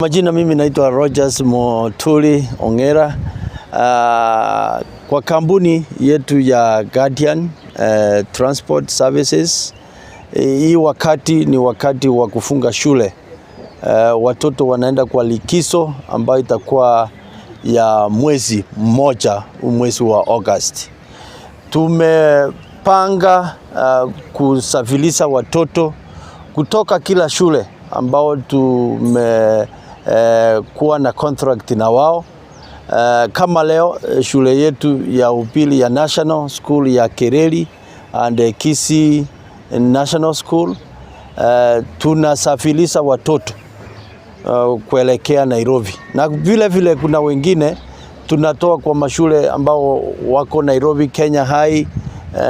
Majina mimi naitwa Rogers Moturi Ong'era. Uh, kwa kampuni yetu ya Guardian uh, Transport Services hii wakati ni wakati wa kufunga shule. Uh, watoto wanaenda kwa likizo ambayo itakuwa ya mwezi mmoja, mwezi wa August. Tumepanga uh, kusafirisha watoto kutoka kila shule ambao tumekuwa eh, na contract na wao. Eh, kama leo shule yetu ya upili ya National School ya Kereri and Kisii National School eh, tunasafirisha watoto uh, kuelekea Nairobi, na vile vile kuna wengine tunatoa kwa mashule ambao wako Nairobi, Kenya High, uh,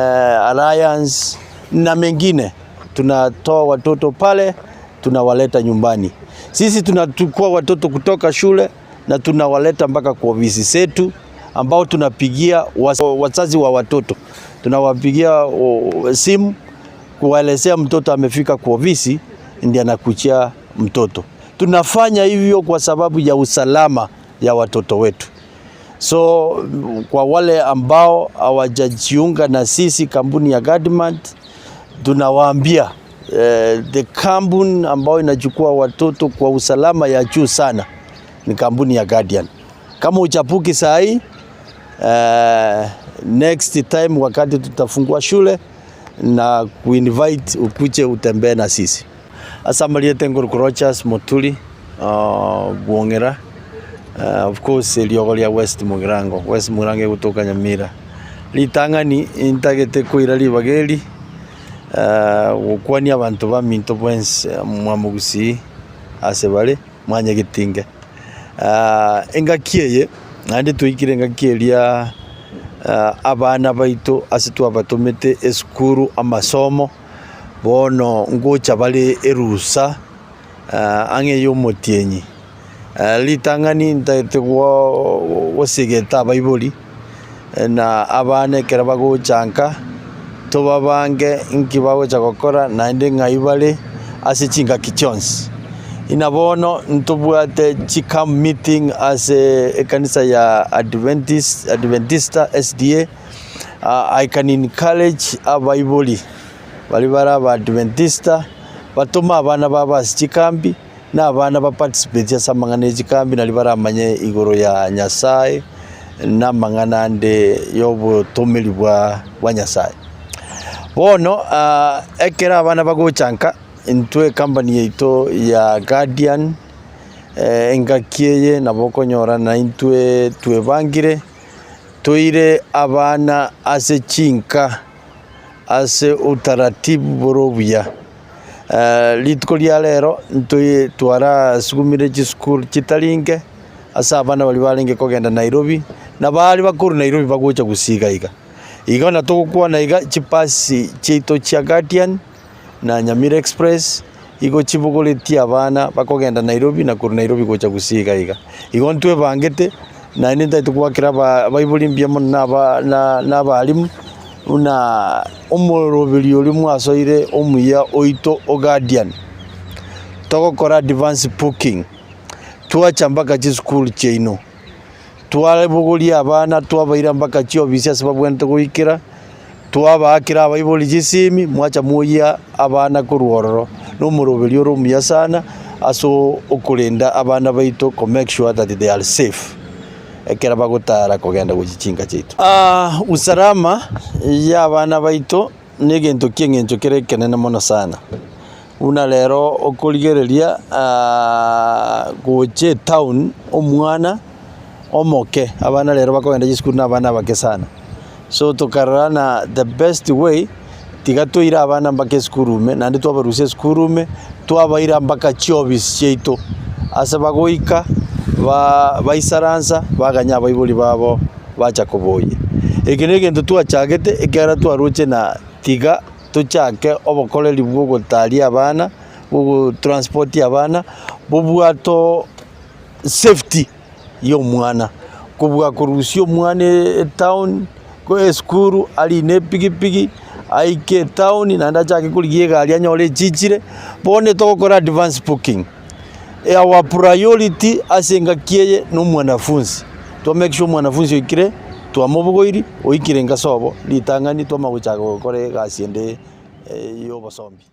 Alliance na mengine tunatoa watoto pale tunawaleta nyumbani. Sisi tunachukua watoto kutoka shule na tunawaleta mpaka kwa ofisi zetu ambao tunapigia wazazi wa watoto, tunawapigia simu kuwaelezea mtoto amefika kwa ofisi, ndiye anakuchia mtoto. Tunafanya hivyo kwa sababu ya usalama ya watoto wetu. So kwa wale ambao hawajajiunga na sisi kampuni ya Guardmart, tunawaambia eh, the kampuni ambayo inachukua watoto kwa usalama ya juu sana ni kampuni ya Guardian. Kama hujabook saa hii eh, next time wakati tutafungua shule na kuinvite ukuje utembee na sisi. Asamaliete nguru Rogers Moturi uh, Bwongera uh, of course eriogo ria West Mugirango West Mugirango egotoka Nyamira ritang'ani ntagete koira ribaga eri uh, gokwania abanto baminto bwensi mwamogusii ase bare mwanyegetinge uh, engaki eye naende twaikire engaki eria uh, abana baito ase twabatomete esukuru amasomo bono ngocha bare erusa uh, ang'e ya omotienyi uh, ritang'ani ntagete gosegeta abaibori na abana ekero bagocha nka tobabange nki bagocha gokora naende ng'ai bare ase chingaki chionsi. Ina bono ntobwate chicamp meeting ase ekanisa ya Adventist, Adventista SDA uh, I can encourage abaibori bari bare aba Adventista batome abana babo ase chikambi na abana ba participate ase amang'ana ya chikambi nari baramanye igoro ya Nyasaye na amang'ana ande ya obotomeri bwa bwa Nyasaye. Bono uh, ekero abana bagocha nka intwe ecompany yaito ya Guardian eh, engaki eye nabo okonyora naintwe twebangire toire abana ase chinka ase utaratibu bore obuya. Eh, rituko ria rero ntwe twarasugumire chisukuru chitari inke ase abana baria barenge kogenda Nairobi, na baria bakorwa Nairobi bagocha gusii iga iga. Igo na togokwana iga chibasi chiaito chia Guardian na Nyamira Express igo chibogoretie abana bakogenda Nairobi na korwa Nairobi gocha gusii iga iga. Igo ntwebangete naende ntagete goakera aba abaibori mbuya mono na aba na na abalimu buna omoroberi oria mwasoire omuya oito o Guardian, togokora advance booking, twacha mpaka chisukuru chiaino, twabogoria abana twabaira mpaka chiofisi ase babwenerete goikera, twabaakera abaibori chisimi, mwacha mwoyia abana korwa ororo, na omoroberi ore omuya sana ase okorenda abana baito ko make sure that they are safe ekero bagotara kogenda gochia chinka chiaito. Usalama ya abana baito na egento kia eng'encho kere ekenene mono sana, buna rero okorigereria gocha etown omwana omoke, abana rero bakogenda chisukuru na abana abake sana, so tokarora ng'a the best way tiga toire abana mpaka esukuru ime, naende twabarusia esukuru ime, twabaira mpaka chiofisi chiaito, ase bagoika ba baisaransa baganya abaibori babo bacha koboyia. Eke na egento twachagete ekiagera twaroche na tiga tochake obokoreri bwa ogotaria abana, bwa ogotransport abana, bobwate safety ya omwana, kobua korusia omwana etown, esukuru arine epikipiki, aike etown naende achake korigia egari anyore echichire, bono togokora advance booking. Our priority ase engaki eye na omwanafunsi, twa make sure omwanafunsi oikire, twamobogoiri, oikire nka sobo, ritang'ani twamanya gochaka gokora egasi ende ya obosombi.